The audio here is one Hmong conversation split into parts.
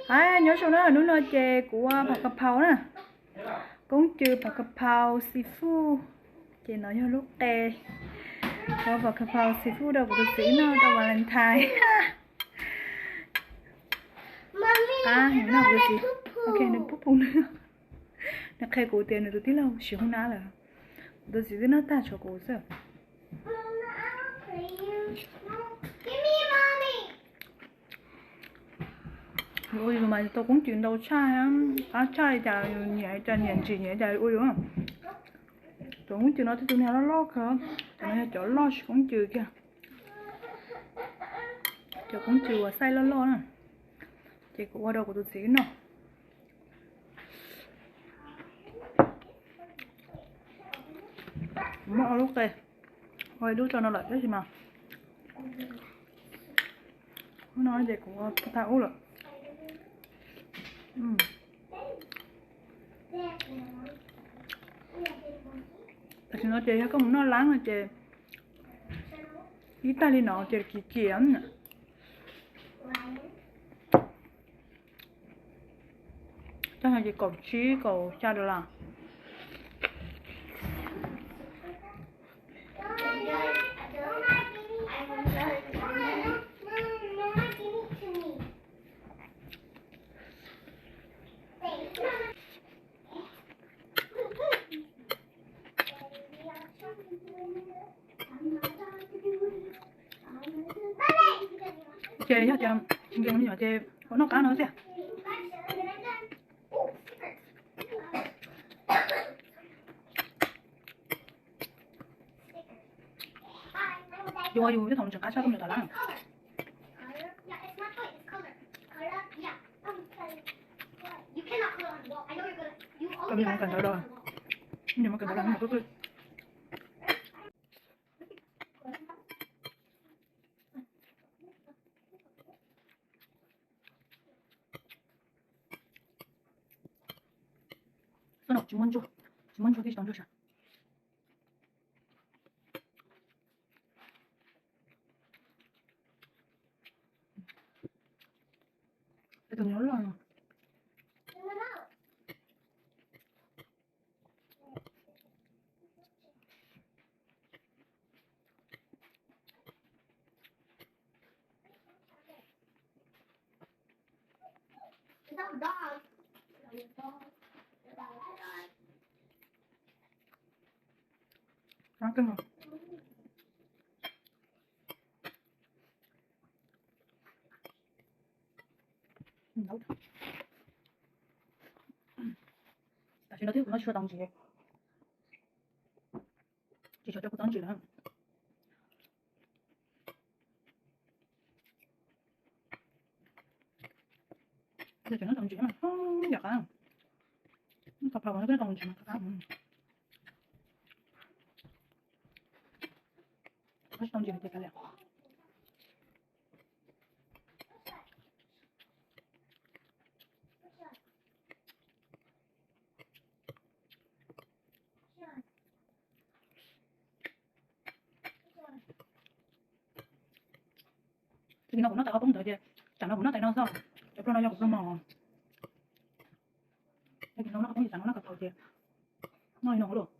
Nyob zoo na, hnub no ces kuv ua phav ka phau na, koob cws phav ka phau seafood, ces no yog lub qe, kuv ua phav ka phau seafood rau kuv tus txiv noj rau Valentine. Nws pub pum nws, nws qhia kuv tias nws tus tij laug siv hu nab lawm, kuv tus txiv twb noj tag tshuav kuv xwb. Ua yus mas tau koob cws ntau tshaj, qab tshaj li cas yus nyiam cas nyiam ntsim nyiam cas ua yus. Cov koob cws no tej tus niag loj loj kawg, cov no yog cov loj tsis koob cws kiag. Cov koob cws uas xaij loj loj na, ces kuv ua rau kuv tus txiv noj. Kuv muab ua lub qe, ua ib lub rau no lawm tab sis mas hnub no ces kuv ua tag ub lawm. Tam sim no ces yog koj mus noj lab no ces ib tag li no ces kim kim. Tag no ces kaum tsib kaum xya dollar. Ces yog tias nkees me nyuam ces ua noj qab no xwb. Yus ua yus tej thaum tseem qab tshaj koj me nyuam tom lab. Koj me nyuam mas kawm ntawv los, me nyuam mas kawm ntawv los me nyuam qwj qwj. Tsis muaj ntsuag, tsis muaj ntsuag thiaj tsis tau ntsuag sas. Tus nyob loj no. Tam sim no twb kuv no tsis tau ntsis, tsis tshua coj kuv txob ntsis lawm. Tseem noj tau ntsis mas yam qab, noj tau phau mas noj tau ntsis mas qab. Noj tsis tau ntsis ces kav liam. Tsis no kuv noj tais qhov poob ntawd ces tsam no kuv noj tais no xwb, cov pluag no yog kuv pluag mos. Tsis no noj qhov poob ces tsam no noj kawg phaus ces noj li no ua luaj.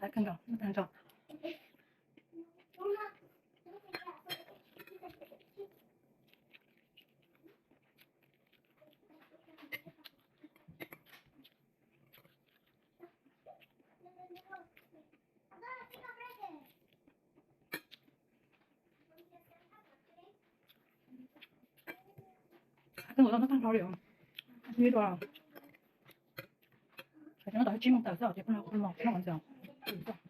Qab kawg nkaus, noj tag nrho. Kawg nkaus tau noj tag nrho li os. Nyob rau tsib moos tawm xwb ces pheej los noj ntxiv.